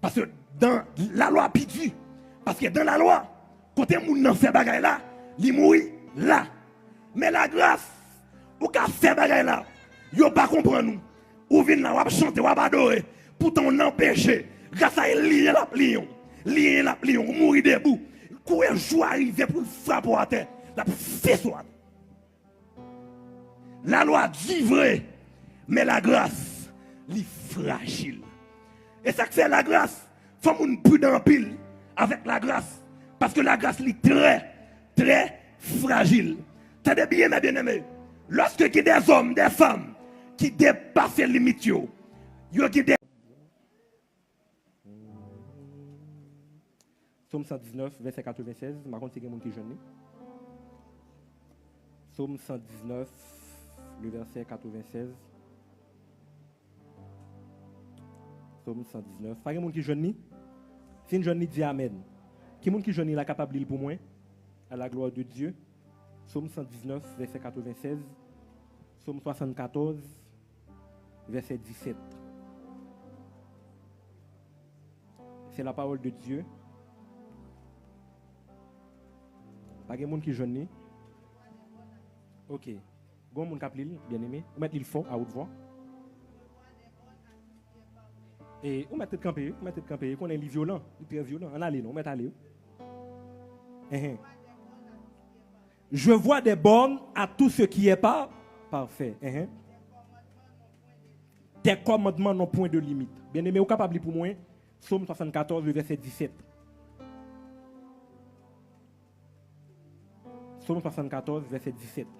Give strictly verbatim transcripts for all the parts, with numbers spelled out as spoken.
Paske dan lalwa pi di. Paske dan lalwa, kote moun nan fè bagay la, li mouri la. Men lagras, ou ka fè bagay la, yo pa konprann ou. Ou vin la, w ap chante, w ap adore. Poutan w nan peche. Gras a li, l ap li w. Li, l ap li w. Ou mouri debou. Koure jou a rive pou l frape w atè. L ap fese w atè. Lalwa di vre, men lagras, li frajil. E sa k fè lagras, fò moun pridan anpil avèk lagras, paske lagras li trè, trè frajil. Tande byen, mè byeneme, lòske gen dèzòm, dèfanm ki depase limit yo, yo gen de Sòm san diznèf, vèsè katrevennsèz, m pa konn si gen moun ki jwenn li. Sòm san diznèf, le vèsè katrevennsèz. Sòm san diznèf. Pa gen moun ki jwenn li? Si n jwenn li, di amèn. Ki moun ki jwenn li la kapab li l pou mwen? À la gloire de Dieu. Sòm san diznèf, vèsè katrevennsèz. Sòm swasannkatòz, vèsè disèt. C'est la parole de Dieu. Pa gen moun ki jwenn li? Ok. Gon moun k ap li l, byeneme. Ou mèt li l fò, à haute voix. E ou mèt ret kanpe, ou mèt ret kanpe. Ou konnen li vyolan, li trè vyolan. Ann ale non, ou mèt ale wi. Enhen. Je vois des bornes à tout ce qui est pas parfait. Enhen. Tes commandements n'ont point de limite. Byeneme, ou kapab li pou mwen, Sòm swasannkatòz, le vèsè disèt. Sòm swasannkatòz, vèsè disèt.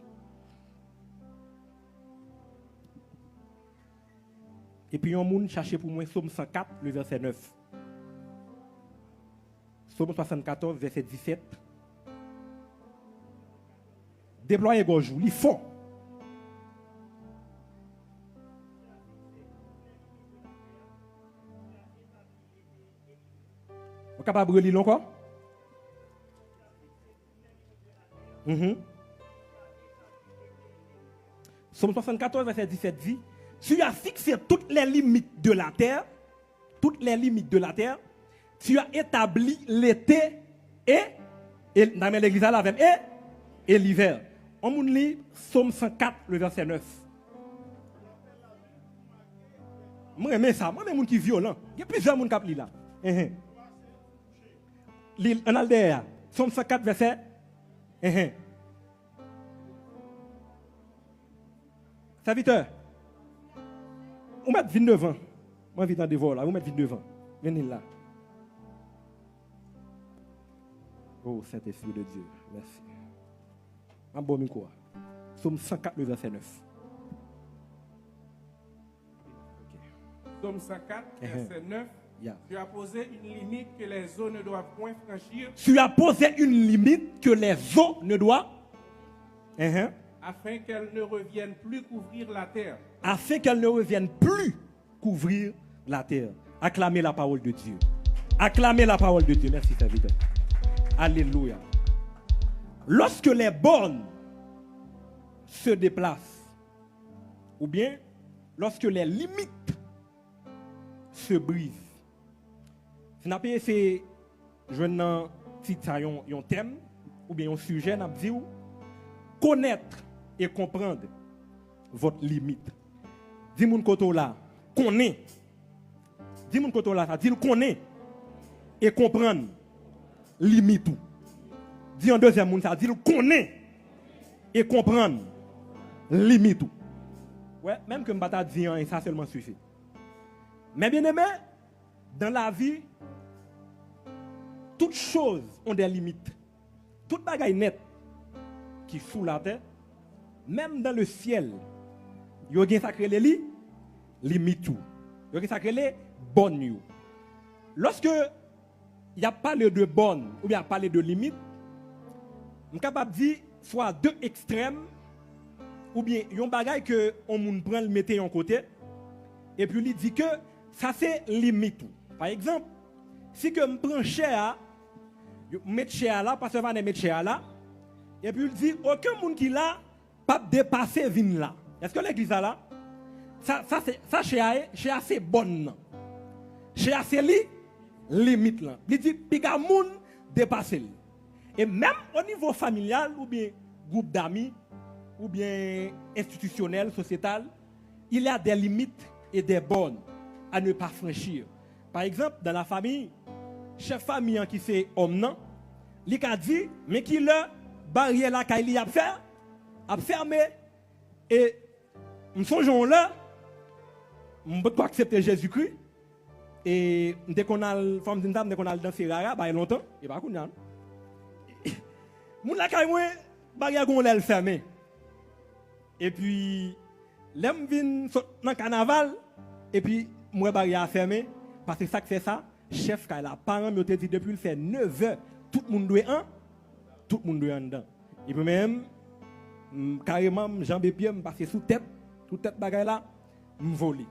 Epi yon moun chache pou mwen Sòm san kat, le vèsè nèf. Sòm swasannkatòz, vèsè disèt. Deplwaye gòj ou, li fò. Ou kapab reli l ankò? Mhm. Sòm swasannkatòz, vèsè disèt di, Tu as fixé toutes les limites de la terre, toutes les limites de la terre, tu as établi l'été et, e, nan men legliz la avè m, e, e l'hiver. On moun li Sòm san kat, le vèsè nèf. Mwen renmen sa, mwen renmen moun ki vyolan. Gen plizyè moun k ap li la. Enhen. Li, ann al dèyè a. Sòm san kat, vèsè. Enhen. Sèvitè, ou mèt vin devan. Mwen anvi tande vwa w la, ou mèt vin devan. Vin li la. Oh, Saint-Esprit de Dieu, mèsi. M ap ba w mikwo a. Sòm san kat, le vèsè nèf. Ok. Sòm san kat, vèsè nèf. Yeah. Tu as posé une limite que les eaux ne doivent point franchir. Tu as posé une limite que les eaux ne doivent. Enhen. Afin qu'elles ne reviennent plus couvrir la terre. Afin qu'elles ne reviennent plus couvrir la terre. Acclamez la parole de Dieu. Acclamez la parole de Dieu. Merci, serviteur. Alléluia. Lorsque les bornes se déplacent, ou bien lorsque les limites se brisent. Si n ap eseye jwenn nan tit sa yon, yon tèm, oubyen yon sijè, n ap di w, connaître et comprendre votre limite. Di moun kote w la, konnen. Di moun kote w la sa, di l konnen e konprann limit ou. Di yon dezyèm moun sa, di l konnen e konprann limit ou. Wè, menm ke m pa ta di anyen, sa sèlman sifi. Mes bien-aimés, dans la vie, toutes choses ont des limites. Tout bagay nèt ki sou latè, menm dans le ciel, yo gen sa k rele li, limit yo. Yo gen sa k rele bòn yo. Lòske y ap pale de bòn oubyen y ap pale de limit, m kapab di swa de ekstrèm oubyen yon bagay ke yon moun pran l mete yon kote, epi li di ke sa se limit ou. Pa egzanp, si ke m pran chè a, yo, m met chè a la, pastè Vanè met chè a la, epi l di, okenn moun ki la p ap depase vin la. Èske legliz la la? Sa, sa, se, sa chè a ye, chè a se bòn nan. Chè a se li, limit lan. Li di piga moun depase l. E menm o nivo familyal oubyen gwoup dami oubyen enstitisyonèl, sosyetal, il y a des limites et des bornes à ne pas franchir. Pa egzanp, dans la famille, chèf fanmi an ki se òm nan, li ka di men kilè baryè lakay li ap fè, ap fèmen. E m sonje yon lè, m potko aksepte Jezikri, e m te konn al, fò m di n sa, m te konn al danse rara, bay lontan, e pa kounye a non. Moun lakay mwen, baryè gon lè l fèmen. Epi, lè m vin sot nan kanaval, epi m wè baryè a fèmen, paske sa k fè sa, chèf kay la, paran m yo te di depi l fè nevè, tout moun dwe an, tout moun dwe anndan. Epi mwen menm, m, kareman, m janbe pye m, m pase sou tèt, sou tèt bagay la, m vole.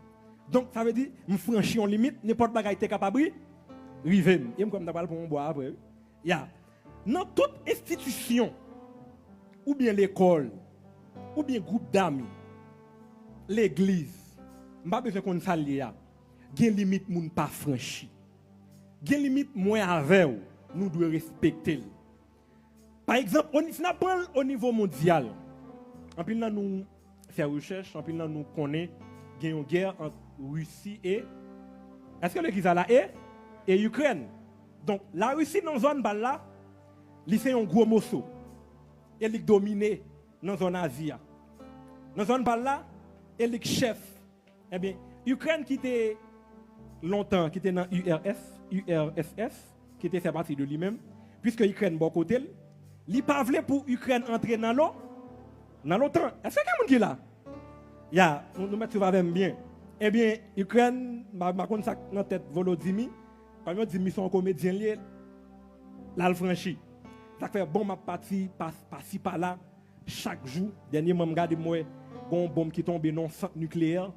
Donk, sa vle di, m franchi yon limit, nenpòt bagay te kapab ri, rive m. E m kwè m ta pral pran yon bwa apre, wi. Ya. Nan tout enstitisyon, oubyen lekòl, oubyen gwoup dami, legliz, m pa bezwen konn sa l ye a, gen limit moun pa franchi. Gen limit mwen avè w, nou dwe respekte l. Pa egzanp, o ni-, si n ap pran l o nivo mondyal, anpil nan nou fè rechèch, anpil nan nou konnen gen yon gè ant Risi e, èske legliz la la e? E Ikrèn. Donk, Larisi nan zòn pa l la, li se yon gwo moso. E li k domine nan zòn Azi a. Nan zòn pa l la, e li k chèf. Ebyen, Ikrèn ki te lontan, ki te nan U R S, U R S S, ki te fè pati de li menm, piske Ikrèn bò kote l, li pa vle pou Ikrèn antre nan lo, nan lotan. Èske gen moun ki la? Ya, nou, nou mèt swiv avè m byen. Ebyen, Ikrèn, m pa, m pa konn sa k nan tèt Volodimi, kòm yo di m li se yon komedyen l ye, l al franchi. Sa k fè bonm ap pati pa, pasi pa la, chak jou. Dènyèman, m gade, m wè gen yon bonm ki tonbe nan yon sant nikleyè,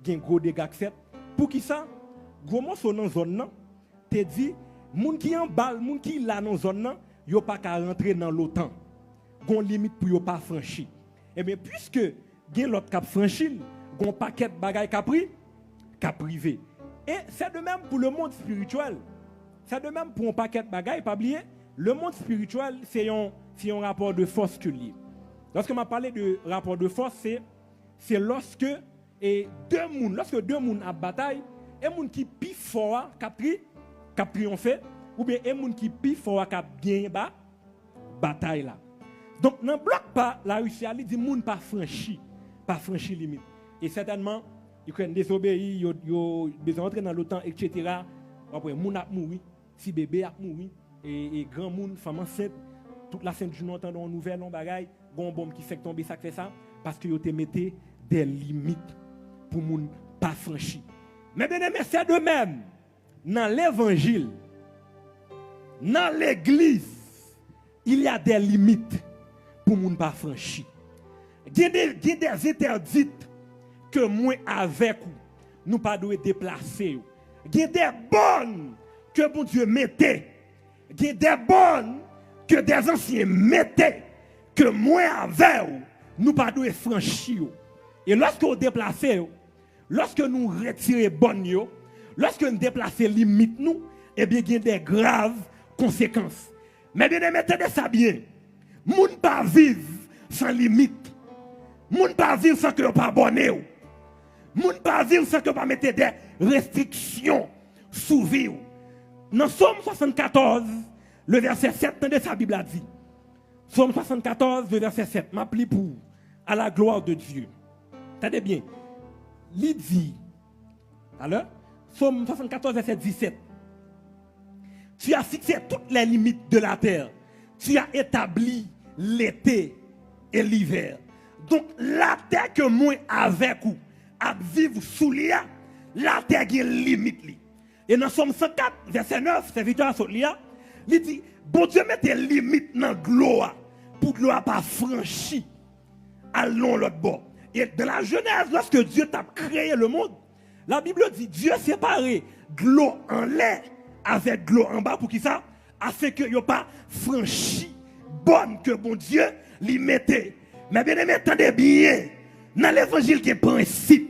gen gwo dega k fèt. Poukisa? Gwo moso nan zòn nan te di, moun ki anba l, moun ki la nan zòn nan, yo pa ka rantre nan lotan. Gon limit pou yo pa franchi. Ebyen, piske gen lòt k ap franchi l, gon pakèt bagay k ap ri, k ap rive. E c'est de même pour le monde spirituel. C'est de même pour yon pakèt bagay, pa bliye, le monde spirituel, se yon, se yon rapò de fòs ke l ye. Lòske m ap pale de rapò de fòs, se, se lòske, e, de moun, lòske de moun ap batay, e moun ki pi fò a k ap tri-, k ap triyonfe, oubyen e moun ki pi fò a k ap genyen ba, batay la. Donk, nan blòk pa Larisi a, li di moun pa franchi, pa franchi limit. E sètènman, Ikrèn dezobeyi, yo, yo bezwen antre nan lotan, etsetera. W ap wè moun ap mouri, ti bebe ap mouri, e, e granmoun, fanm ansent, tout la sent jounen w tande yon nouvèl, yon bagay, gon bonm ki fèk tonbe, sa k fè sa, paske yo te mete de limit pou moun pa franchi. Men byeneme, c'est de même. Nan levanjil, nan legliz, il y a des limites pou moun pa franchi. Gen de, gen des interdits ke mwen avèk ou, nou pa dwe deplase yo. Gen des bornes ke Bondye mete, gen des bornes ke des ansyen mete, ke mwen avè w, nou pa dwe franchi yo. E lòske w deplase yo, lòske nou retire bòn yo, lòske n deplase limit nou, ebyen, gen de grav konsekans. Men byeneme, tande sa byen. Moun pa viv san limit. Moun pa viv san ke yo pa bòne w. Moun pa viv san ke yo pa mete de restriksyon sou vi w. Nan Sòm swasannkatòz, le vèsè sèt, tande sa Bib la di. Sòm swasannkatòz, le vèsè sèt, m ap li pou ou. À la gloire de Dieu. Tande byen. Li di, alò, Sòm swasannkatòz, vèsè disèt. Tu as fixé toutes les limites de la terre. Tu as établi l'été et l'hiver. Donk, latè ke mwen avèk ou ap viv sou li a, latè gen limit li. E nan Sòm san kat, vèsè nèf, sèvitè a sot li a, li di, Bondye mete limit nan dlo a, pou dlo a pa franchi al nan yon lòt bò. E dans la Genèse, lòske Dye t ap kreye le monde, la Bible di, Dye separe dlo anlè avèk dlo anba. Poukisa? Afin ke yo pa franchi bòn ke Bondye li mete. Men byeneme, tande byen. Nan levanjil gen prensip.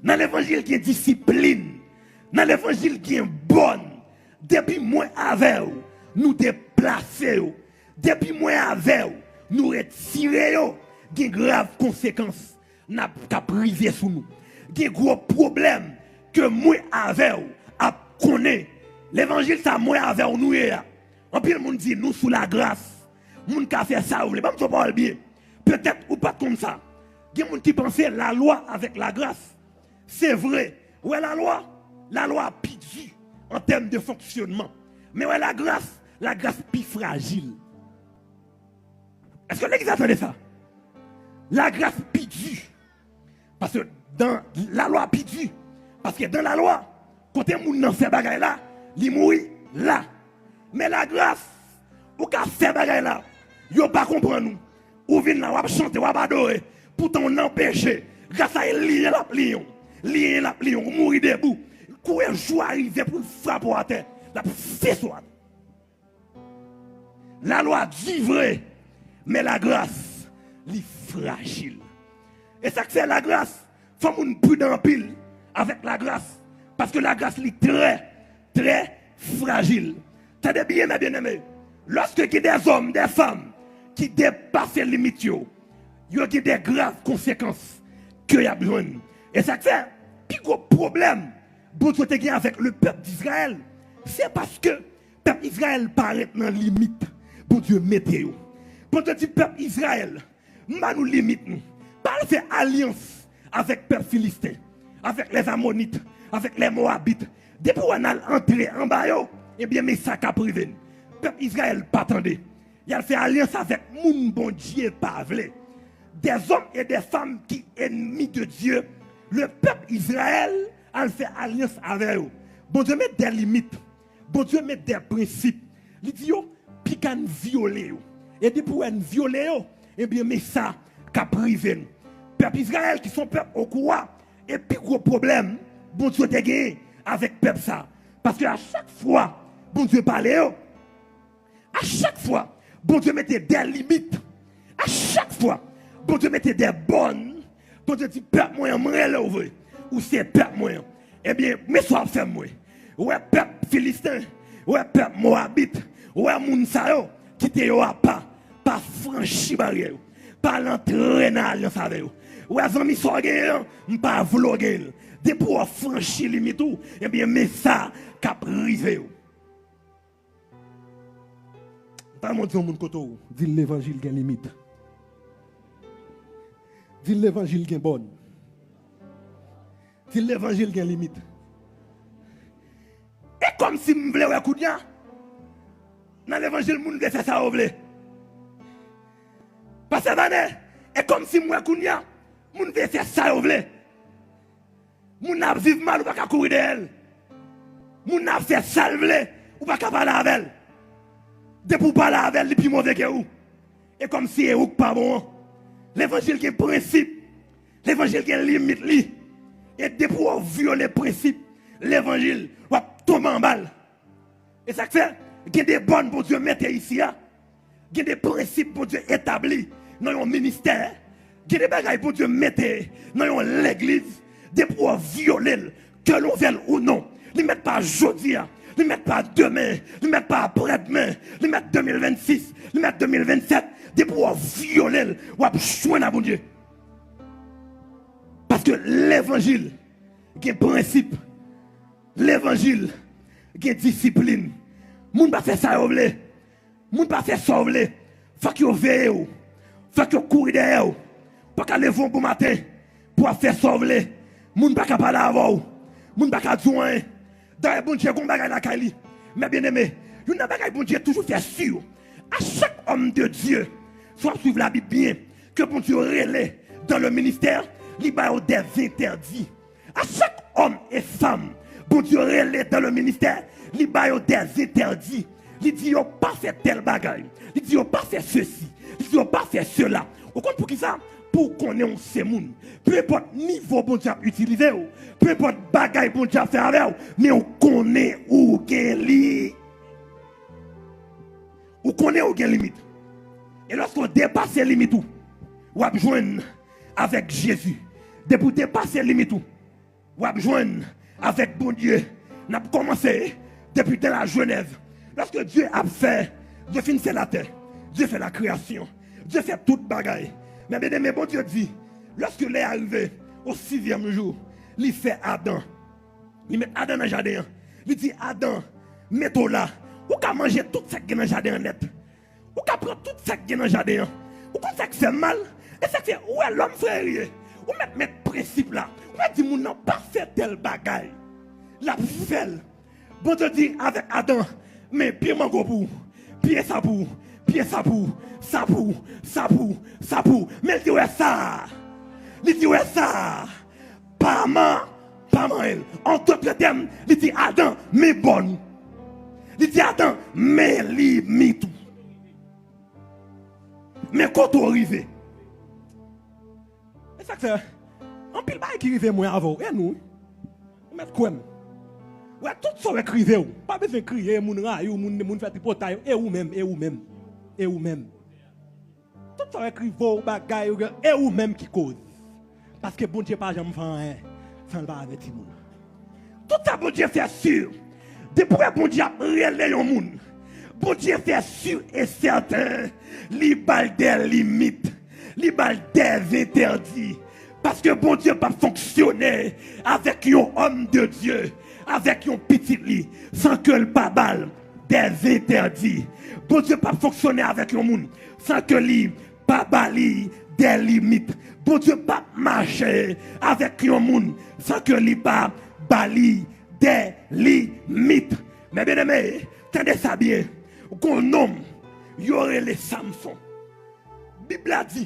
Nan levanjil gen disiplin. Nan levanjil gen bòn. Depi mwen avè w, nou deplase yo. Depi mwen avè w, nou retire yo, gen grav konsekans n ap, k ap rive sou nou. Gen gwo pwoblèm ke mwen avè w ap konnen. Levanjil sa mwen avè w nou ye a. Anpil moun di nou sou lagras. Moun ka fè sa yo vle. Ban m di w pawòl byen. Petèt ou pa t konn sa. Gen moun ki panse lalwa avèk lagras se vre. Wè lalwa, lalwa pi di an tèm de fonksyonman. Men wè lagras, lagras pi frajil. Èske legliz la tande sa? Lagras pi di. Paske dan lalwa pi di. Paske dan lalwa, kote moun nan fè bagay la, li mouri la. Men lagras, ou ka fè bagay la, yo pa konprann ou. Ou vin la, w ap chante, w ap adore. Poutan w nan peche. Gras a li, l ap li w. Li, l ap li w. Ou mouri debou. Koure jou a rive pou l frape w atè. L ap fese w atè. Lalwa di vre, men lagras, li frajil. E sa k fè lagras, fò moun pridan anpil avèk lagras, paske lagras li trè, trè frajil. Tande byen, mè byeneme, lòske gen dèzòm, dèfanm ki depase limit yo, yo gen de grav konsekans ke y ap jwenn. E sa k fè, pi gwo pwoblèm Bondye te gen avèk le pèp Dizrayèl, se paske pèp Izrayèl pa ret nan limit Bondye mete yo. Bondye di pèp Izrayèl, m ba nou limit nou. Pa al fè alyans avèk pèp Filisten, avèk lè Amonit, avèk lè Mowabit. Depi w wè n al antre anba yo, ebyen, men sa k ap rive n. Pèp Izrayèl pa tande. Y al fè alyans avèk moun Bondye pa vle. Des hommes et des femmes qui ennemis de Dieu, le peuple Israël al fè alyans avè yo. Bondye met de limit. Bondye met de prensip. Li di yo, piga n vyole yo. E depi w wè n vyole yo, ebyen, men sa k ap rive nou. Pèp Izrayèl ki se yon pèp okwa, e pi gwo pwoblèm Bondye te genyen avèk pèp sa. Paske a chak fwa Bondye pale yo, a chak fwa Bondye mete de limit, a chak fwa Bondye mete de bòn, Bondye di, pèp mwen an, m rele w vre. Ou se pèp mwen an. Ebyen, men sa w ap fè m wè. Ou wè pèp Filisten, ou wè pèp Mowabit, ou wè moun sa yo, kite yo apa, pa franchi baryè yo. Pa al antre nan alyans avè yo. Ou wè zanmi sa w genyen an, m pa vle w genyen l. Depi w ap franchi limit ou, ebyen, men sa k ap rive yo. Tande m di yon moun kote w, di l levanjil gen limit. Di l levanjil gen bòn. Di l levanjil gen limit. E kòmsi m vle wè kounye a, nan levanjil moun vle fè sa yo vle. Pastè Vannen, e kòmsi m wè kounye a, moun vle fè sa yo vle. Moun nan ap viv mal, ou pa ka kouri dèyè l. Moun nan ap fè sa l vle, ou pa ka pale avè l. Depi w pale avè l, li pi move ke ou. E kòmsi e ou k pa bon an. Levanjil gen prensip. Levanjil gen limit li. E depi w vyole prensip levanjil, w ap tonbe anba l. E sa k fè, gen de bòn Bondye mete isi a. Gen de prensip Bondye etabli nan yon ministè. Gen de bagay Bondye mete nan yon legliz. Depi w vyole l, ke l ouvè l ou non, li mèt pa jodi a, li mèt pa demen, li mèt pa aprèdemen, li mèt de mil vennsis, li mèt de mil vennsèt. Depi w vyole l, w ap jwenn a Bondye. Paske levanjil gen prensip. Levanjil gen disiplin. Moun pa fè sa yo vle. Moun pa fè sa w vle. Fòk yo veye w. Fòk yo kouri dèyè w. Ou pa ka leve yon bon maten pou w ap fè sa w vle. Moun pa ka pale avè w. Moun pa ka di w anyen. Dayè, Bondye gen yon bagay lakay li. Mè byeneme, youn nan bagay Bondye toujou fè si, a chak òm de Dye, si w ap swiv Labib byen, ke Bondye rele dans le ministère, li ba yo des interdits. A chak òm e fanm Bondye rele dans le ministère, li ba yo des interdits. Li di yo pa fè tèl bagay. Li di yo pa fè sesi. Li di yo pa fè sela. Ou konn poukisa? Pou w konnen w se moun. Peu importe nivo Bondye ap itilize w, peu importe bagay Bondye ap fè avè w, men w konnen ou gen li. Ou konnen ou gen limit. E lòske w depase limit ou, w ap jwenn avèk Jezi. Depi w depase limit ou, w ap jwenn avèk Bondye. N ap kòmanse Depi de la Genèse, lòske Dye ap fè, Dye fin fè latè, Dye fè la création, Dye fè tout bagay. Men byeneme, Bondye di, lòske lè a rive, o sizyèm jou, li fè Adan. Li met Adan nan jaden an. Li di, Adan, mete w la. Ou ka manje tout sa k gen nan jaden an nèt. Ou ka pran tout sa k gen nan jaden an. Ou konn sa k fè m mal? E sa k fè, ou wè lòm frè e ye. Ou mèt met prensip la. Ou mèt di moun nan pa fè tèl bagay. L ap fè l. Bondye di avèk Adan, men pye mango pou ou, pye sa pou ou, pye sa pou ou, sa pou ou, sa pou ou, sa pou ou. Men li di wè sa. Li di wè sa. Pa man, pa manyen l. An dòt tèm, li di Adan, men bòn ou. Li di Adan, men limit ou. Men kote w rive. E sa k fè, anpil bagay ki rive mwen avè w, e nou wi. Ou mèt kwè m. Wè, tout sa w wè k rive w, pa bezwen kriye, moun rayi w, moun, moun fè tripotay, e ou menm, e ou menm, e ou menm. Tout sa w wè k rive w, bagay, ou gen, e ou menm ki koz. Paske Bondye pa janm fè anyen san l pa avèti moun. Tout sa Bondye fè si. Depi w wè Bondye ap rele yon moun, Bondye fè si e sèten, li ba l de limit, li ba l de entèdi. Paske Bondye p ap fonksyone avèk yon òm de Dye, avèk yon pitit li, san ke l pa ba l de entèdi. Bondye p ap fonksyone avèk yon moun san ke li pa ba li de limit. Bondye p ap mache avèk yon moun san ke li pa ba li de limit. Men byeneme, tande sa byen. Gon nonm yo rele Samson. Bib la di,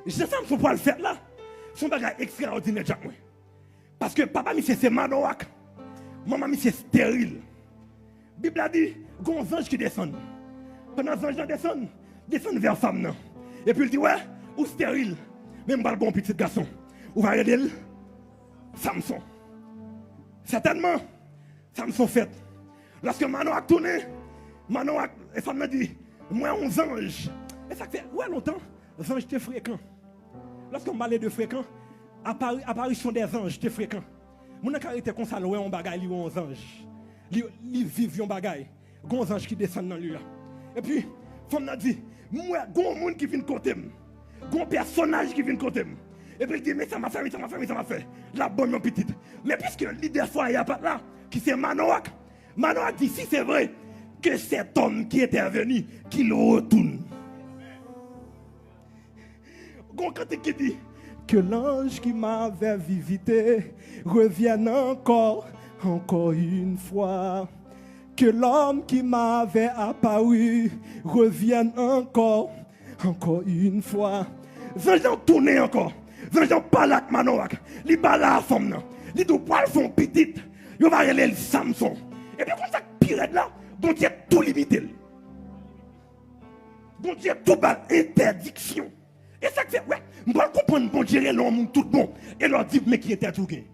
jan Samson pral fèt la, se yon bagay ekstraòdinè, djak mwen. Paske papa misye se Manowak, manman misye steril. Bib la di, gon zanj ki desann. Pandan zanj lan desann, desann vè fanm nan. Epi l di, wè, ou steril, men m pral ba w yon pitit gason. Ou va rele l Samson. Sètènman, Samson fèt. Lòske Manowak tounen, Manowak, e fanm nan di, m wè yon zanj. E sa k fè, ou wè lontan, zanj te frekan. Lòske m pale de frekan, apari-, aparisyon dè zanj te frekan. Moun nan ka rete konsa, l wè yon bagay, li wè yon zanj. Li, li viv yon bagay. Gon zanj ki desann nan lye a. Epi, fanm nan di, m wè gon moun ki vin kote m. Gon pèsonaj ki vin kote m. Epi l di, men sa m ap fè, men sa m ap fè, men sa m ap fè. L ap ban m yon pitit. Men piske lidè fwaye a pa t la, ki se Manowak, Manowak di, si se vre, que cet homme qui intervenu, qu'il retourne. Gon kantik ki di, que l'ange qui m'avait visité revienne encore, encore une fois. Que l'homme qui m'avait apparu revienne encore, encore une fois. Zanj lan tounen ankò. Zanj lan pale ak Manowak. Li pale a fanm nan. Li di, ou pral fè yon pitit. Yo va rele l Samson. Epi konn sa k pi rèd la, Bondye tou limite l. Bondye tou ba l entèdiksyon. E sa k fè, wè, m pral konprann Bondye rele yon moun tout bon, e lè w di, men ki entèdi w gen.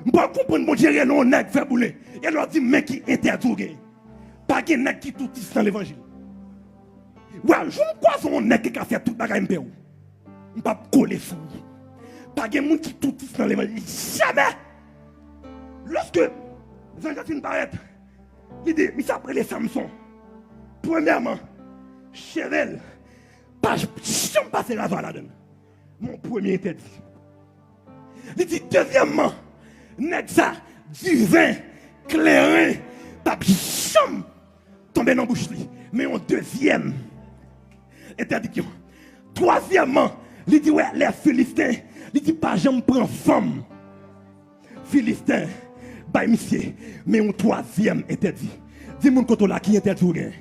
M pral konprann Bondye rele yon nèg fè boule, e lè w di, men ki entèdi w gen. Pa gen nèg ki toutis nan levanjil. Wè, jou m kwaze yon nèg ki ka fè tout bagay, m pè w. M p ap kole sou ou. Pa gen moun ki toutis nan levanjil. Jamè! Lòske zanj la fin parèt, li di, misye ap rele Samson. Premyèman, cheve l pa janm pase razwa ladan l. Mon premye entèdi. Li di, dezyèmman, nèg sa, diven, kleren, p ap janm tonbe nan bouch li. Men yon dezyèm entèdiksyon. Twazyèmman, li di, wè, lè Filisten, li di, pa janm pran fanm Filisten bay misye. Men yon twazyèm entèdi. Di moun kote w la, ki entèdi w gen?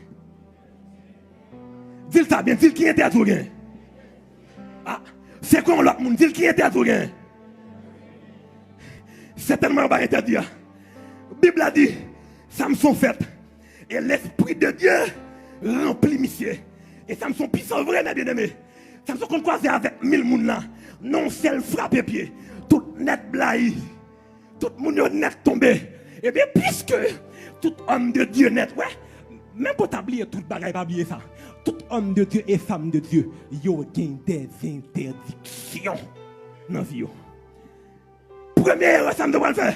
Di l sa byen, di l ki entèdi w gen. Ah, se kon yon lòt moun, di l ki entèdi w gen. Sètènman, yo bay entèdi a. Bib la di, Samson fèt. E Lespri de Dye ranpli misye. E Samson pisan vre, men byeneme. Samson konn kwaze avèk mil moun la. Nan yon sèl frape pye, tout nèt blayi. Tout moun yo nèt tonbe. Ebyen, piske tout òm de Dye nèt, wè, menm pou w ta bliye tout bagay, pa bliye sa. Tout òm de Dye e fanm de Dye, yo gen dèzentèdiksyon nan vi yo. Premye erè Samson pral fè,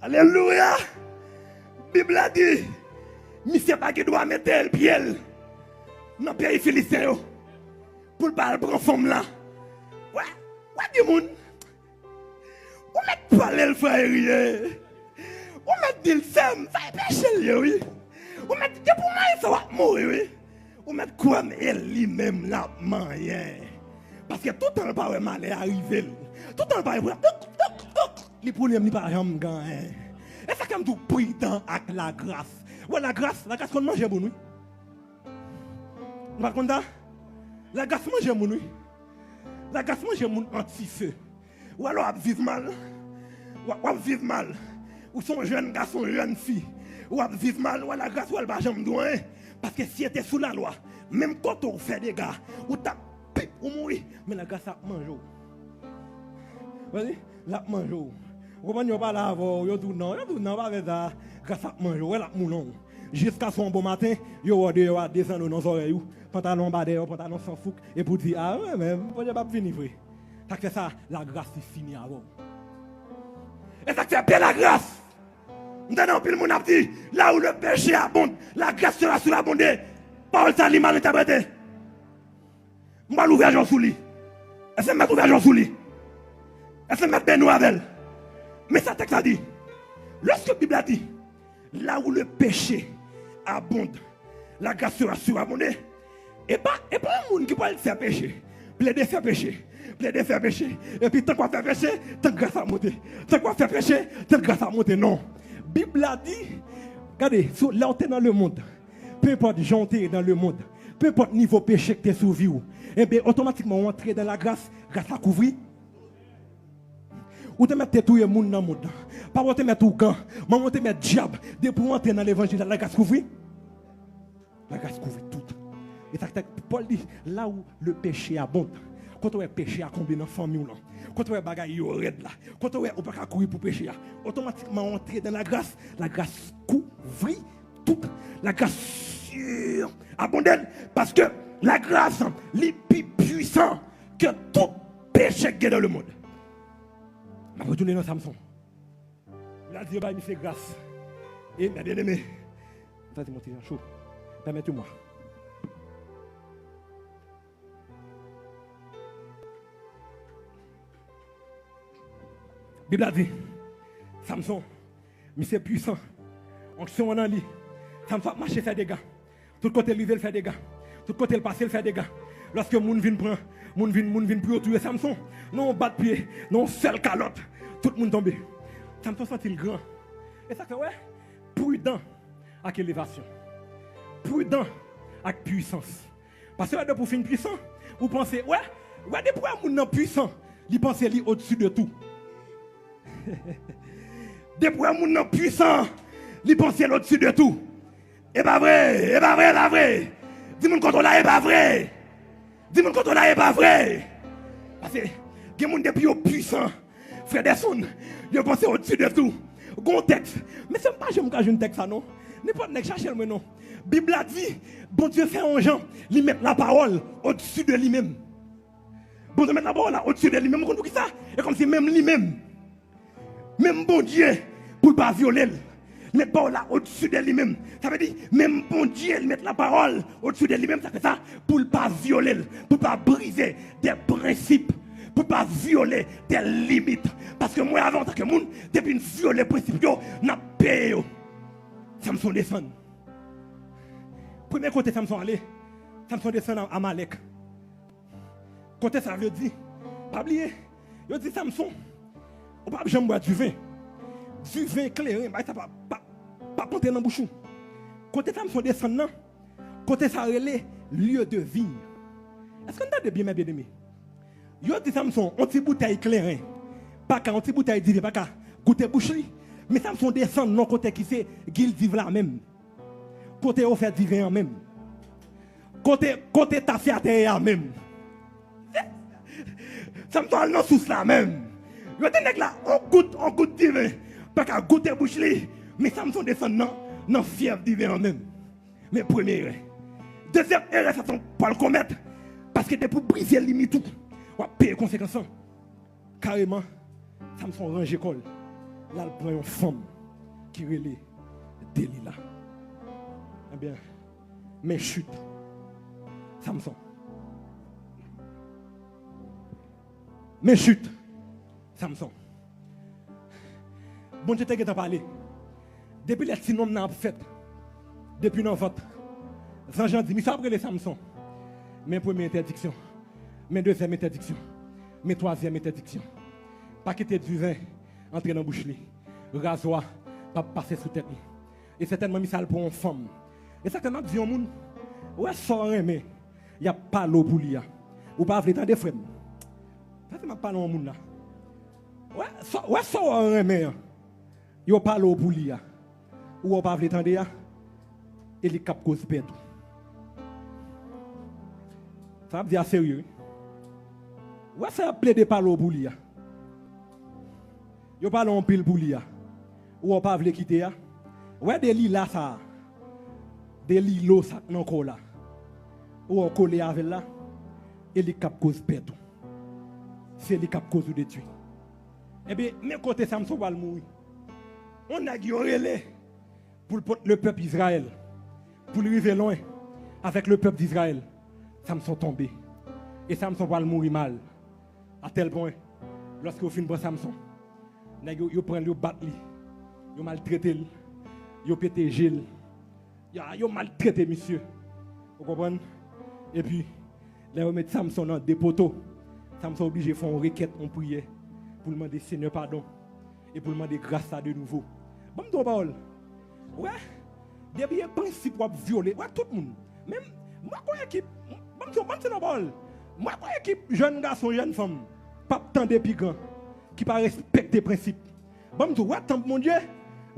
Alelouya! Bib la di, misye pa gen dwa mete l pye l nan peyi Filisten yo pou l pa al pran fanm lan. Wè, wè di moun, ou mèt pale l frè Erie. Ou mèt di l sè m, sa e peche l ye wi. Ou mèt depi w manyen sa w ap mouri wi. Ou mèt kwè m e li menm l ap manyen. Paske toutan l pa wè malè a rive l. Toutan l pa wè, li pou li menm li pa janm gen anyen. E sa k fè m di w pridan ak lagras. Wè lagras, lagras konn manje moun wi. Nou pa t konn sa? Lagras manje moun wi. Lagras manje moun an ti fe. Ou wè lè w ap viv mal, w ap, w ap viv mal. Ou se yon jèn gason, jèn fi. Ou ap viv mal, ou wè lagras wè l pa janm di w anyen. Paske si yo te sou lalwa, menm kote w fè dega, ou t ap pip, ou mouri. Men lagras ap manje w. Wè li, l ap manje w. Ou konprann yo pale avè w, yo di w non, yo di w non, pa fè sa, lagras ap manje w, wè l ap moulen w. Jiskaske yon bon maten, yo wè w deyò a de zanno nan zòrèy ou, pantalon anba dèyè w, pantalon san fouk, epi w di, a, mwen menm, Bondye p ap vini vre. Sa k fè sa, lagras li fini avè w. E sa k fè bèl lagras. M tande anpil moun ap di, là où le péché abonde, la grâce sera surabondée. Pawòl sa li mal entèprete. M pral ouvè je w sou li. Èske m mèt ouvè je w sou li? Èske m mèt beni w avè l? Men sa tèks la di. Lòske Bib la di, là où le péché abonde, la grâce sera surabondée. E pa, e pa yon moun ki pral fè peche, plede fè peche, plede fè peche, epi tank w ap fè peche, tank gras ap monte. Tank w ap fè peche, tank gras ap monte. Non. Bib la di, gade, sou, lè w te nan lemonn, penpòt jan w te ye nan lemonn, penpòt nivo peche k te sou vi w, enben, otomatikman, w antre nan lagras, gras la kouvri. Ou te mèt te touye moun nan mond lan. Papa w te mèt ougan. Manman w te mèt dyab. Depi w antre nan levanjil la, lagras kouvri. Lagras kouvri tout. E sa k fè Pòl di, là où le péché abonde. Kote w wè peche a konbe nan fanmi w lan. Kote w wè bagay yo rèd la. Kote w wè ou pa ka kouri pou peche a. Otomatikman w antre nan lagras. Lagras kouvri tout. Lagras surabonde. Paske lagras, li pi pwisan ke tout peche k gen nan lemonn. M ap retounen nan Samson. Bib la di yo bay misye gras. E, mè byeneme, sa se monte jan cho. Pèmèt mwen. Bib la di, Samson, misye pwisan. Onksyon an nan li. Samson ap mache fè dega. Tout kote l rive, l fè dega. Tout kote l pase, l fè dega. Lòske moun vin pran, moun vin, moun vin pou yo touye Samson, nan yon bat pye, nan yon sèl kalòt, tout moun tonbe. Samson santi l gran. E sa k fè, wè, pridan ak elevasyon. Pridan ak pwisans. Paske wè, depi w fin pwisan, ou panse, wè, wè, depi w wè moun nan pwisan, li panse li odsi de tou. Depi w wè moun nan pwisan, li panse l odsi de tou. E pa vre, e pa vre, e pa vre. Di moun kote w la, e pa vre. Di moun kote w la, e pa vre. Paske gen moun depi yo pwisan, frè Dèsonn, yo panse odsi de tou. Gon tèks. Mesye, m pa janm ka jwenn tèks sa non. Nenpòt nèg chache l mwen non. Bib la di, Bondye fè yon jan, li mèt lapawòl odsi de li menm. Bondye mèt lapawòl la odsi de li menm. Ou konn poukisa? E kòmsi menm li menm, menm Bondye, pou l pa vyole l, li mèt pawòl la odsi de li menm. Sa vle di, menm Bondye, li mèt lapawòl odsi de li menm. Sa fè sa, pou l pa vyole l, pou l pa brize de prensip, pou l pa vyole de limit. Paske mwen avè w antanke moun, depi n vyole prensip yo, n ap peye yo. Samson desann. Premye kote Samson ale, Samson desann Amalèk. Kote sa vle di? Pa bliye, yo di Samson, ou p ap janm bwè diven. Diven kleren, bay sa pa, pa, pa antre nan bouch ou. Kote Samson desann nan, kote sa rele lieu de vigne. Èske n tande byen, mè byeneme? Yo di Samson, on ti boutèy kleren, pa ka, on ti boutèy diven, pa ka goute bouch li. Men Samson desann nan kote ki se gildiv la menm. Kote yo fè diven an menm? Kote, kote tafyatè a menm? Samson al nan sous la menm. Yo di nèg la, on gout, on gout diven. Pa ka goute bouch li. Men Samson desann nan, nan fyèv diven an menm. Men premye erè. Dezyèm erè Samson pral komèt. Paske depi w brize limit ou, w ap peye konsekans lan. Kareman, Samson ranje kò l. L al pran yon fanm. ki rele Delila. Ebyen, men chit Samson. Men chit Samson. Bondye te gentan pale. Depi lè ti nonm nan ap fèt, depi nan vant, zanj lan di, "Misye ap rele Samson." Men premye entèdiksyon. Men dezyèm entèdiksyon. Men twazyèm entèdiksyon. Pa kite diven antre nan bouch li. Razwa p ap pase sou tèt li. E sètènman, misye al pran yon fanm. E sètènman, m ap di yon moun, ou wè sa w renmen, y ap pale w pou li a. Ou pa vle tande, frè m. Sa se m ap pale yon moun la. Ou wè sa, ou wè sa w renmen an. Yo pale w pou li a. Ou wè w pa vle tande a. E li k ap koz pèdi w. Sa m ap di a serye, wi. Ou wè sa y ap plede pale w pou li a. Yo pale w anpil pou li a. Ou wè w pa vle kite a. Ou wè Delila sa a. Delilo sa k nan kò w la. Ou wè w kole avè l la. E li k ap koz pèdi w. Se li k ap koz ou detwi. Ebyen, men kote Samson pral mouri. Yon nèg yo rele pou l pot le pèp Izrayèl, pou l rive lwen avèk le pèp Izrayèl. Samson tonbe. E Samson pral mouri mal. A tèl pwen, lòske yo fin pran Samson, nèg yo, yo pran l, yo bat li, yo maltrete l, yo pete je l, ya, yo maltrete misye. Ou konprann? Epi, lè yo met Samson nan de poto, Samson oblije fè yon rekèt, yon priyè, pou l mande Senyè padon, e pou l mande gras la de nouvo. Ban m di w yon pawòl. Wè, depi e prensip w ap vyole, wè tout moun. Menm, mwen kwè ki, ban m di w, ban m di w yon pawòl. Mwen kwè ki jèn gason, jèn fanm, p ap tande pi gran, ki pa respekte prensip. Ban m di w, wè tanp Bondye,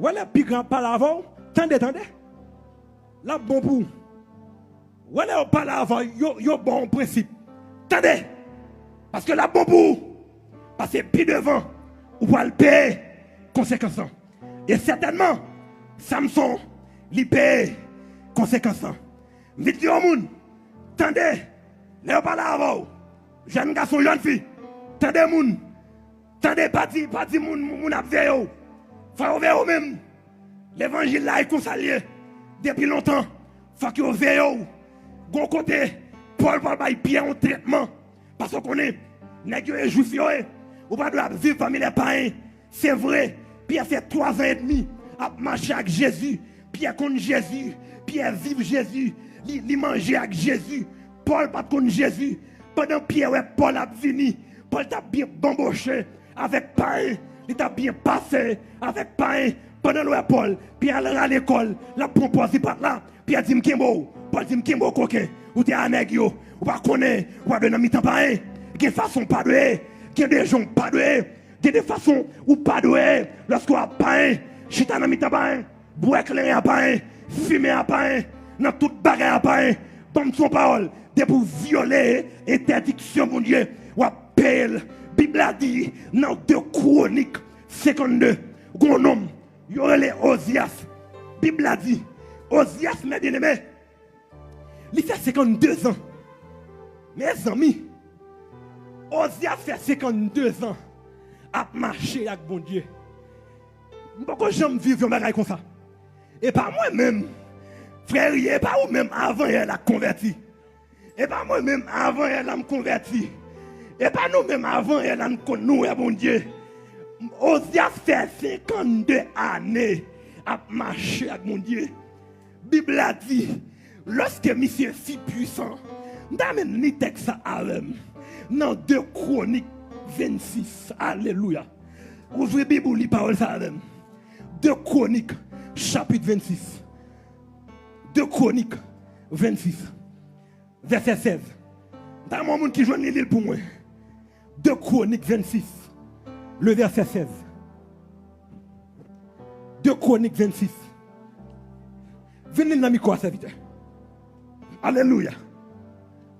wè lè pi gran ap pale avè w, tande, tande. L ap bon pou ou. Wè lè yo pale avè w, yo, yo ba w yon prensip. Tande! Paske l ap bon pou ou. Paske pi devan, ou pral peye konsekans lan. E sètènman, Samson, li peye konsekans lan. M vin di yon moun, tande, lè yo pale avè w, jèn gason, jèn fi, tande moun, tande, pa di, pa di moun, moun ap veye w. Fò yo veye w menm. Levanjil la, e konsa l ye. Depi lontan, fòk yo veye w. Gon kote, Pòl pral bay Pyè yon tretman. Paske w konnen, nèg yo e Jwif yo ye. Ou pa dwe ap viv pami lè payen. Se vre, Pyè fè twazan edmi ap mache ak Jezi. Pyè konn Jezi. Pyè viv Jezi. Li, li manje ak Jezi. Pòl pa t konn Jezi. Pandan Pyè wè Pòl ap vini, Pòl t ap byen banboche avèk payen. Li t ap byen pase avèk payen. Pandan l wè Pòl, Pyè al rale kò l, l ap pran pòz li pa t la. Pyè di, "M kenbe w." Pòl di, "M kenbe w, koken. Ou te a nèg yo. Ou pa konnen, ou pa dwe nan mitan payen. Gen fason w pa dwe ye. Gen de jan w pa dwe ye. Gen de fason ou pa dwe ye. Lòske w ap payen, chita nan mitan payen, bwè kleren a payen, fimen a payen, nan tout bagay a payen." Ban m di w yon pawòl, depi w vyole entèdiksyon Bondye, w ap peye l. Bib la di nan de Kwonik senkannde, gon nonm yo rele Ozyas. Bib la di, Ozyas, men byeneme, li fè senkannde zan. Mezanmi, Ozyas fè senkannde zan ap mache ak Bondye. M poko janm viv yon bagay konsa. E pa mwen menm, frè Rie, e pa ou menm avan yè la k konvèti. E pa mwen menm avan yè la m konvèti. E pa nou menm avan yè la n konn nou wè Bondye. Ozyas fè senkannde ane ap mache ak Bondye. Bib la di, lòske misye fin pwisan, m ta renmen li tèks sa avè m. Nan de Kwonik vennsis, alelouya. Ouvri Bib ou, li pawòl sa avè m. De Kwonik, chapit vennsis. De Kwonik vennsis, vèsè sèz. M ta renmen yon moun ki jwenn li, li l pou mwen. De Kwonik vennsis, le vèsè sèz. De Kwonik vennsis. Vin li nan mikwo a, sèvitè. Alelouya.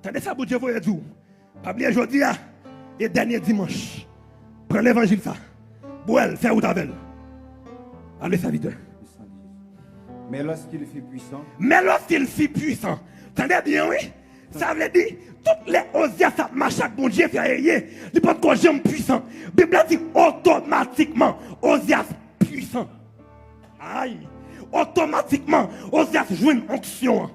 Tande sa Bondye voye di w. Pa bliye jodi a e dènye dimanch. Pran levanjil sa. Bwè l, fè wout avè l. Ale, sèvitè. Mais lorsqu'il fut puissant, Mais lorsqu'il fut puissant. Tande byen, wi. Sa vle di, tout lè Ozyas ap mache ak Bondye, frè Rie, li potko janm pwisan. Bib la di, otomatikman, Ozyas pwisan. Ay! Otomatikman, Ozyas jwenn onksyon an.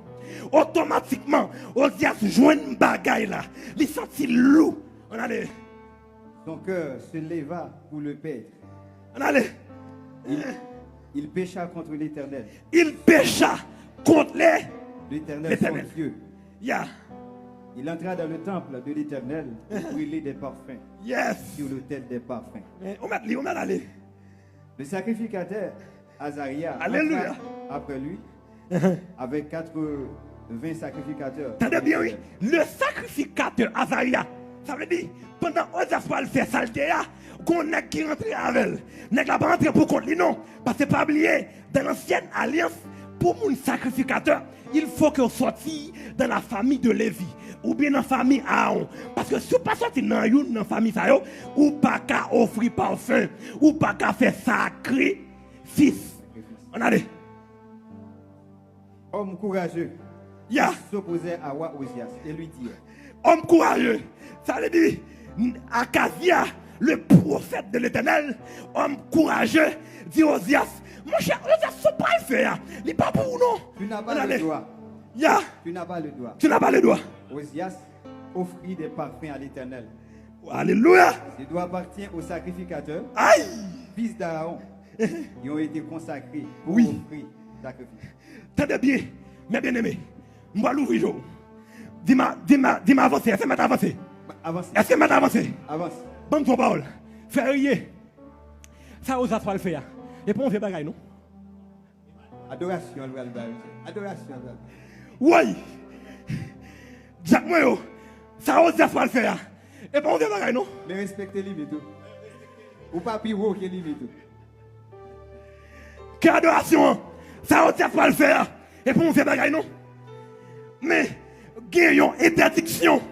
Otomatikman, Ozyas jwenn bagay la. Li santi l lou. Ann ale. Son cœur se leva pour le perdre. Ann ale. Il, il pécha contre l'Éternel. Il pécha contre les- L'Éternel son L'Éternel. Ya. Il entra dans le temple de l'Éternel pour brûler des parfums Yes. sur l'autel des parfums. Eh, ou mèt li, ou mèt ale. Le sacrificateur Azaria Alléluia. Entra après lui avec quatre-vingts sacrificateurs. Tande byen, wi. Le sacrificateur Azaria. Sa vle di, pandan Ozyas pral fè salte a, gon nèg ki rantre avè l. Nèg la pa rantre pou kont li, non. Paske pa bliye, dans l'ancienne alliance, pou moun sakrifikatè, il faut que w sòti dans la famille de Lévi, oubyen nan fanmi Aawon. Paske si w pa sòti nan youn nan fanmi sa yo, ou pa ka ofri pafen, ou pa ka fè sakrifis. Ann ale. Hommes courageux Ya. s'opposèrent à roi Ozias et lui dirent Homme courageux. Sa vle di, Akazya, le prophète de l'Éternel, homme courageux, di Ozyas, monchè, Ozyas, sa w pral fè a, li pa pou ou non. Tu n'as pas Ann le ale. Droit. Ya, Tu n'as pas le droit. Tu n'as pas le droit. Ozias offrit des parfums à l'Éternel. Alelouya. Ce droit appartient aux sacrificateurs, Ay, fils d'Aaron, qui ont été consacrés pour Oui. Offrir sacrifice. Tande byen, mes bien-aimés, m pral ouvri je w. Di m a, di m a, di m avanse, èske m mèt avanse? Avance. Èske m mèt avanse? Avance. Ban m di w yon pawòl. Frè Eriye, sa Ozyas pral fè a, e pa yon vye bagay non. Adorasyon al pral bay. Adorasyon al pral. Woy! Dyak mwen yo, sa Ozyas pral fè a, e pa yon vye bagay non. Men respekte limit ou. Ou pa pi wo ke limit ou. Ke adorasyon an, sa Ozyas pral fè a, e pa yon vye bagay non. Men, gen yon entèdiksyon.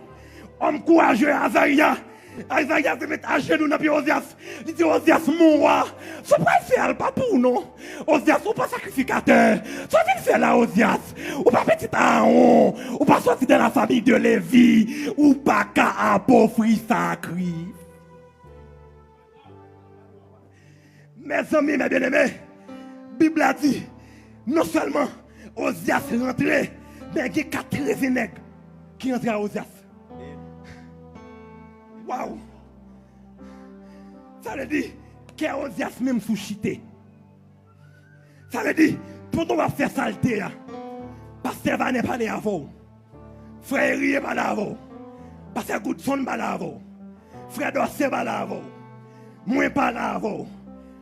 Homme courageux Azarya. Azarya vin met ajenou nan pye Ozyas. Li di Ozyas, mon wa, sa w pral fè a, l pa pou ou non. Ozyas, ou pa sakrifikatè. Sa w vin fè la, Ozyas? Ou pa pitit Aawon. Ou pa sòti de la famille de Lévi. Ou pa ka ap ofri sakrifis. Mezanmi, mes bien-aimés, Bib la di, non sèlman Ozyas rantre, men gen katreven nèg ki rantre a Ozyas. Waw! Sa vle di, kè Ozyas menm sou chite. Sa vle di, pandan w ap fè salte a, pastè Vanè pale avè w. Frè Erie pale avè w. Pastè Goodson pale avè w. Frè Dòse pale avè w. Mwen pale avè w.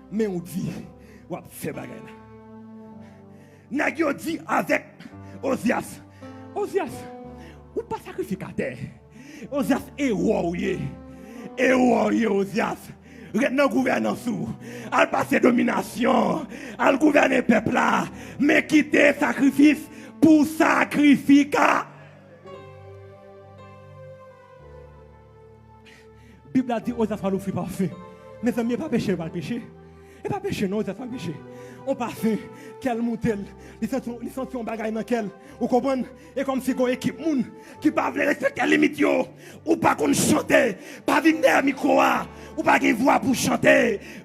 Men w di, w ap fè bagay la. Nèg yo di avèk Ozyas, Ozyas, ou pa sakrifikatè. Ozyas, ewò w ye. Ewò w ye, Ozyas. Ret nan gouvènans ou. Al pase dominasyon. Al gouvène pèp la. Men kite sakrifis pou sakrifika. Bib la di Ozyas pral ofri pafen. Mezanmi, e pa peche l pral peche. E pa peche non, Ozyas pral peche. On pafen, kè l moute l. Li santi, li santi yon bagay nan kè l. Ou konprann? E kòmsi gon ekip moun ki pa vle respekte limit yo. Ou pa konn chante, pa vin dèyè mikwo a. Ou pa gen vwa pou chante.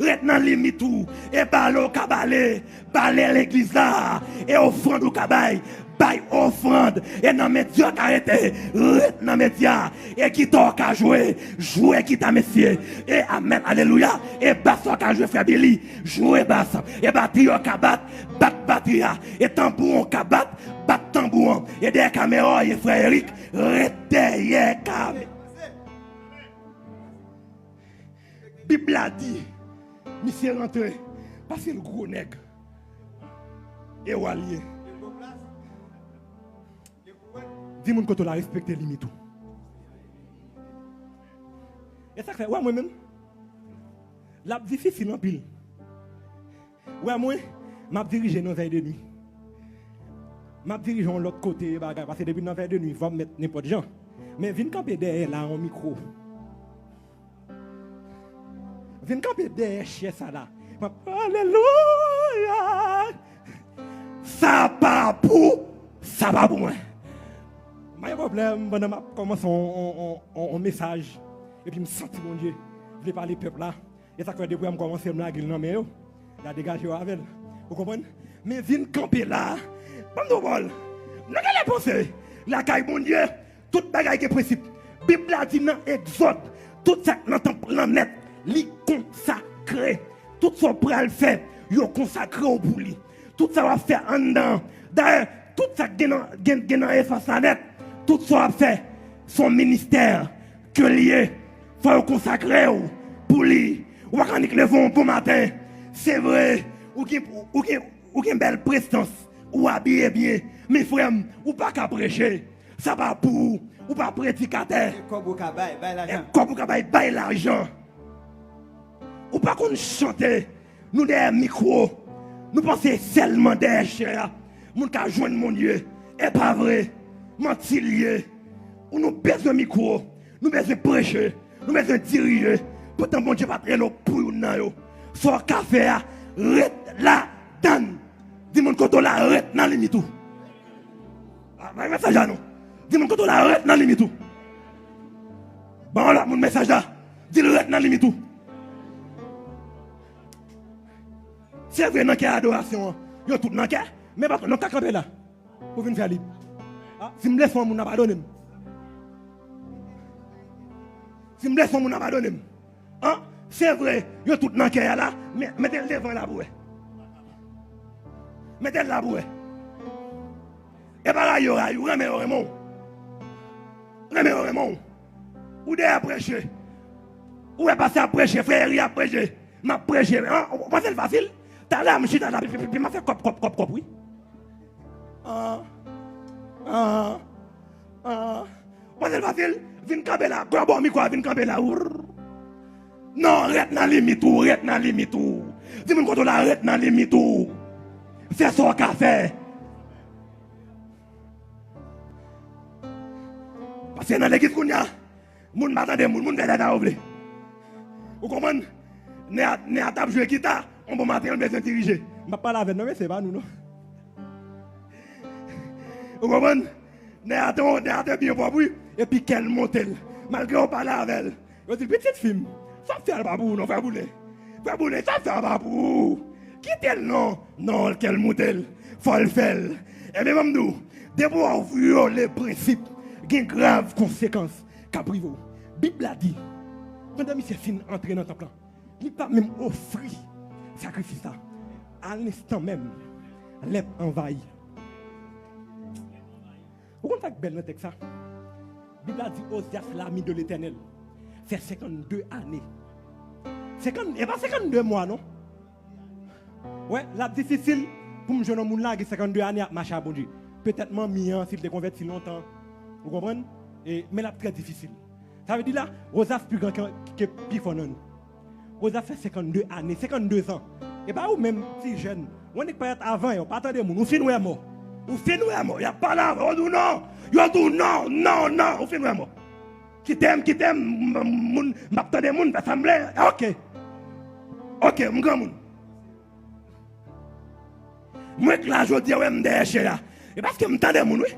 Ret nan limit ou. E bale w ka bale, bale legliz la. E ofrann ou ka bay, bay ofrann. E nan medya w ka rete, ret nan medya. E gita w ka jwe, jwe gita mesye. E amèn, alelouya. E bas w ka jwe, frè Billy, jwe bas. E batri w ka bat, bat batri a. E tanbou w ka bat, bat tanbou an. E dèyè kamera w ye, frè Eric, ret dèyè kamera. Bib la di, misye rantre, paske l gwo nèg. E wa l ye. Di moun kote w la, respekte limit ou. E sa k fè, w wè mwen menm, l ap difisil anpil. W wè mwen, m ap dirije nan vèy de nwi. M ap dirije yon lòt kote bagay, paske depi nan vèy de nwi, vwa m mèt nenpòt jan. Men vin kanpe dèyè la, yon mikwo. Vin kanpe dèyè chè sa la. M ap, alelouya! Sa pa pou, sa pa pou mwen. M pa gen pwoblèm pandan m ap kòmanse on, on, on, on, on mesaj. Epi m santi Bondye vle pale pèp la. E sa k fè depi m kòmanse m lage l nan men yo. Y a degaje yo avè l. Ou konprann? Men vin kanpe la. Ban m di w, Pòl, nou genlè panse lakay Bondye, tout bagay gen prensip. Bib la di nan Egzòd, tout sa k nan tanp lan nèt, li konsakre. Tout sa w pral fè, yo konsakre w pou li. Tout sa w ap fè anndan an. Dayè, tout sa k gen nan, gen, gen nan espas la nèt, tout sa w ap fè, se yon ministè ke l ye. Fò yo konsakre w pou li. Ou pa ka annik leve yon bon maten. Se vre, ou gen, ou gen, ou gen bèl prestans, ou abiye byen. Men frè m, ou pa ka preche. Sa pa pou ou. Ou pa predikatè. E kòb ou ka bay, bay lajan. E kòb ou ka bay, bay lajan. Ou pa konn chante. Nou dèyè mikwo. Nou panse sèlman dèyè chè a moun ka jwenn Bondye. E pa vre. Manti l ye. Ou nou bezwen mikwo. Nou bezwen preche. Nou bezwen dirije. Poutan Bondye pa t rele w pou youn nan yo. Sa w ka fè a, ret ladann. Di moun kote w la, ret nan limit ou. Ah, bay mesaj la non. Di moun kote w la, ret nan limit ou. Ban yon lòt moun mesaj la. Di l ret nan limit ou. Se vre, nan kè adorasyon an, yo tout nan kè. Men patwon, nou ka kanpe la pou vin fè li. Ah, si m blese yon moun, abandone m. Si m blese yon moun, abandone m. An, se vre, yo tout nan kè a la, men mete l devan la pou wè. Mete l la pou wè. E pa rayi yo rayi w, renmen yo renmen w. Renmen yo renmen w. Ou dèyè preche. Ou wè pastè ap preche, frè Eri ap preche. M ap preche. An, ou panse l fasil? Talè a m chita la, pi, pi, pi, pi, m ap fè kòp, kòp, kòp, kòp, wi. An, an, an. Ou panse l fasil? Vin kanpe la, gwo bò mikwo a, vin kanpe la. Wrrr. Non, ret nan limit ou, ret nan limit ou. Di moun kote w la, ret nan limit ou. Fè sa w ka fè. Paske nan legliz kounye a, moun pa tande moun, moun fè sa yo vle. Ou konprann? Nè a, nè a t ap jwe gita, yon bon maten, l bezwen dirije. M p ap pale avè l non, mesye, se pa nou non. Ou konprann? Nè a te, nè a te byen pwòp, wi. Epi kè l monte l. Malgre w pale avè l. Yo di l, pitit fi m, sa w ap fè a pa pou ou non, frè Boulen. Frè Boulen, sa w ap fè a pa pou ou. Kite l non. Non, kè l monte l. Fò l fè l. Ebyen, ban m di w, depi w vyole prensip, gen grav konsekans k ap rive w. Bib la di, pandan misye fin antre nan tanp lan, li pa menm ofri sakrifis la. Al enstan menm, lèp anvayi. Ou konn sa k bèl nan tèks sa? Bib la di Ozyas lami de Letènèl fè senkannde ane. Senkannde, e pa senkannde mwa non. Wè, l ap difisil pou m jwenn yon moun la gen senkannde ane ap mache ak Bondye. Petèt manmi an, si l te konvèti lontan, ou konprann? E, men l ap trè difisil. Sa vle di la, Ozyas pi gran ke, ke pifò nan nou. Ozyas fè senkannde ane, senkannde zan. E pa ou menm, ti jèn. Ou nèk parèt avan yo, pa tande moun. Ou fin wè mò. Ou fin wè mò. Y ap pale avè w, yo di w non. Yo di w non, non, non. Ou fin wè mò. Kite m, kite m, m, m, moun, m ap tande moun, fè sa m vle. Oke. Oke, m granmoun. Mwen k la jodi a, wè m dèyè chè a. E paske m tande moun, wi.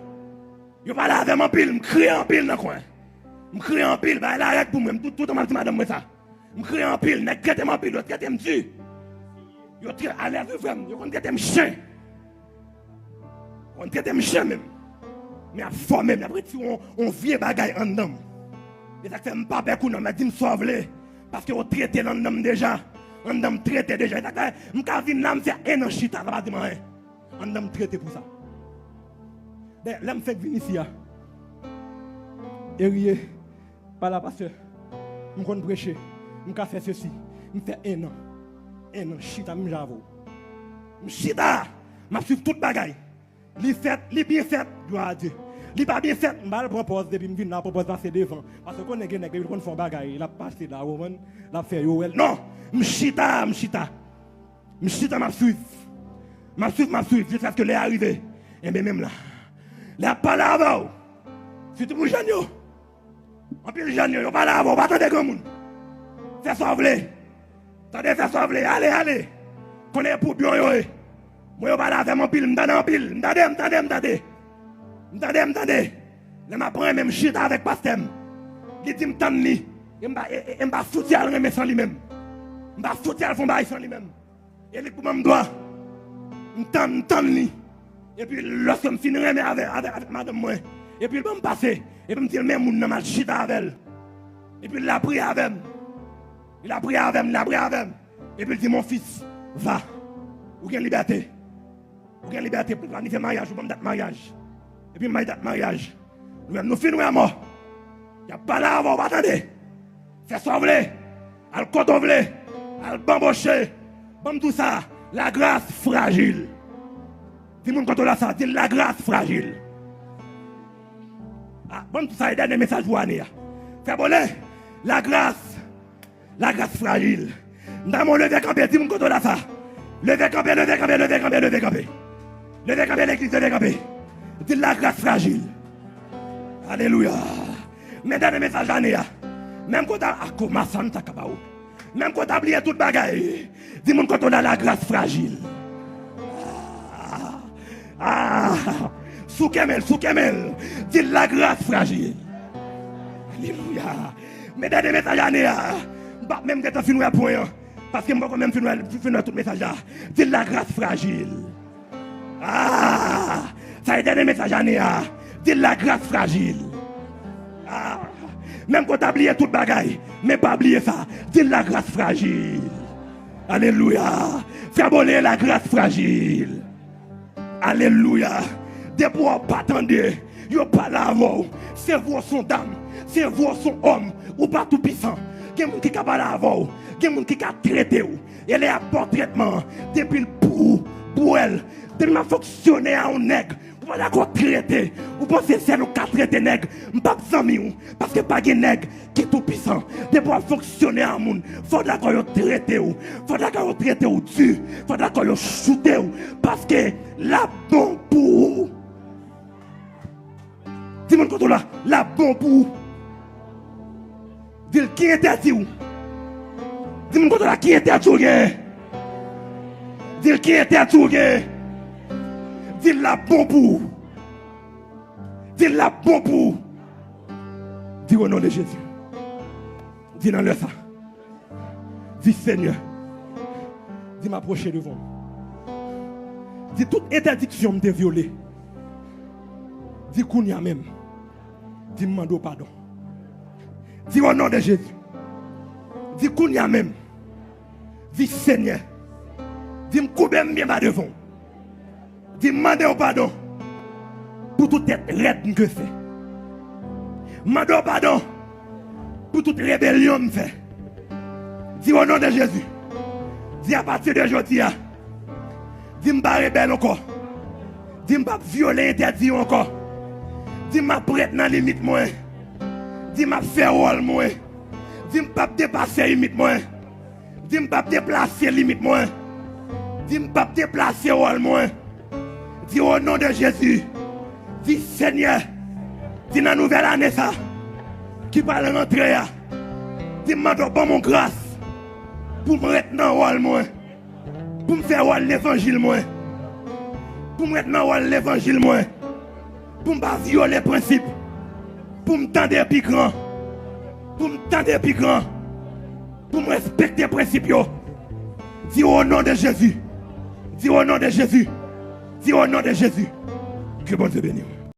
Yo pale avè m anpil, m kriye anpil nan kwen. M kriye anpil, bagay la rèd pou mwen, m tout, tout tan m ap di madanm mwen sa. M kriye anpil, nèg trete m anpil, yo trete m di. Yo tre-, alèz wi frè m, yo konn trete m chen. Yo konn trete m chen menm. Men y ap fòme m, y ap retire yon, yon vye bagay anndan m. E sa k fè m pa pè kounye a, m ap di m sa w vle. Paske yo trete l anndan m deja. Anndan m trete deja. E sa k fè m ka vin la, m fè en an chita, sa pa di m anyen. Anndan m trete pou sa. Dayè, lè m fenk vin isi a, Erie, pale a pastè, m konn preche, m ka fè sesi, m fè en an, en an chita menm jan avè w. M chita, m ap swiv tout bagay. Li fèt, li byen fèt, glwa a Dye. Li pa byen fèt, m pa al pran pòz, depi m vin la, pran pòz pase devan. Paske w konnen gen nèg, depi l konn fè yon bagay, l ap pase la, ou konprann? L ap fè yo wè l. Non! M chita, m chita. M chita, m ap swiv. M ap swiv, m ap swiv, jiskaske lè a rive. Enben, menm la. Lè y ap pale avè w, sitou pou jèn yo. Anpil jèn yo, yo pale avè w, pa tande granmoun. Fè sa w vle. Tande, fè sa w vle. Ale, ale. Konnen e poubyon yo ye. Mwen, yo pale avè m anpil, m tande anpil. M tande, m tande, m tande. M tande, m tande. Lè m ap renmen, m chita avèk pastè m. Li di m tann li. E m pa, e, e, e m pa fouti al renmen san li menm. M pa fouti al fè yon bagay san li menm. E li k pou ban m dwa. M tann, m tann li. Epi lòske m fin renmen avè, avè, avèk madanm mwen, epi l ban m pase, epi m di l men moun nan, m al chita avè l. Epi l la priye avè m. Li la priye avè m, li la priye avè m. Epi l di, mon fils, va. Ou gen libète. Ou gen libète pou planifye maryaj, ou ban m dat maryaj. Epi m bay dat maryaj. Nou menm nou fin wè mò. Y ap pale avè w, ou pa tande. Fè sa w vle. Al kote w vle. Al banboche. Ban m di w sa. Lagras frajil. Di moun kote w la sa. Di l lagras frajil. Ah, ban m di w sa, e dènye mesaj pou ane a. Frè Bole, lagras Lagras frajil. M ta renmen w leve kanpe, di moun kote w la sa. Leve kanpe, leve kanpe, leve kanpe, leve kanpe. Leve kanpe legliz, leve kanpe. Di l lagras frajil. Alelouya. Men dènye mesaj ane a. Menm kote a, a koma santa kabawo. Menm kote a bliye tout bagay. Di moun kote w la lagras frajil. Ah, ah, souke men l, souke men l. Di l lagras frajil. Alelouya. Men dènye mesaj ane a, m p ap menm gentan fin wè pwen an, paske m poko menm fin wè, fin wè tout mesaj la. Di l lagras frajil. Ah, sa e dènye mesaj ane a. Di l lagras frajil. Ah, menm kote a bliye tout bagay, men pa bliye sa. Di l lagras frajil. Alelouya. Frè Bole, lagras frajil. Alelouya. Depi w pa tande, yo pale avè w. Se vre w se yon dam, se vre w se yon òm, ou pa toupisan. Gen moun ki ka pale avè w, gen moun ki ka trete w. E lè y ap ba w tretman an, depi l pou ou, bwè l. Depi m ap fonksyone a yon nèg, ou pa dakò trete. Ou panse sèl ou ka trete nèg, m p ap zanmi w. Paske pa gen nèg ki toupisan. Depi w ap fonksyone a moun, fò dakò yo trete w. Fò dakò yo trete w di. Fò dakò yo choute w. Paske l ap bon pou ou. Di moun kote w la, l ap bon pou ou. Di l ki entèdi w. Di moun kote w la, ki entèdi w gen. Di l ki entèdi w gen. Di l l ap bon pou ou. Di l l ap bon pou ou. Di o non de Jezi. Di nan lè sa. Di Senyè. Di m apwoche devan w. Di tout entèdiksyon m te vyole. Di kounye a menm. Di m mande w padon. Di o non de Jezi. Di kounye a menm. Di Senyè. Di m koube m byen ba devan w. Di m mande w padon pou tout tèt rèd m ke fè. M mande w padon pou tout rebelyon m fè. Di o non de Jezi. Di apati de jodi a. Di m pa rebèl ankò. Di m p ap vyole entèdi yo ankò. Di m ap ret nan limit mwen. Di m ap fè wòl mwen. Di m p ap depase limit mwen. Di m p ap deplase limit mwen. Di m p ap deplase wòl mwen. Di o non de Jezi. Di Senyè. Di nan nouvèl ane sa ki pral rantre a. Di m mande w ban m yon gras pou m ret nan wòl mwen. Pou m fè wòl levanjil mwen. Pou m ret nan wòl levanjil mwen. Pou m pa vyole prensip. Pou m tande pi gran. Pou m tande pi gran. Pou m respekte prensip yo. Di o non de Jezi. Di o non de Jezi. Di o non de Jezi. Ke Bondye beni w.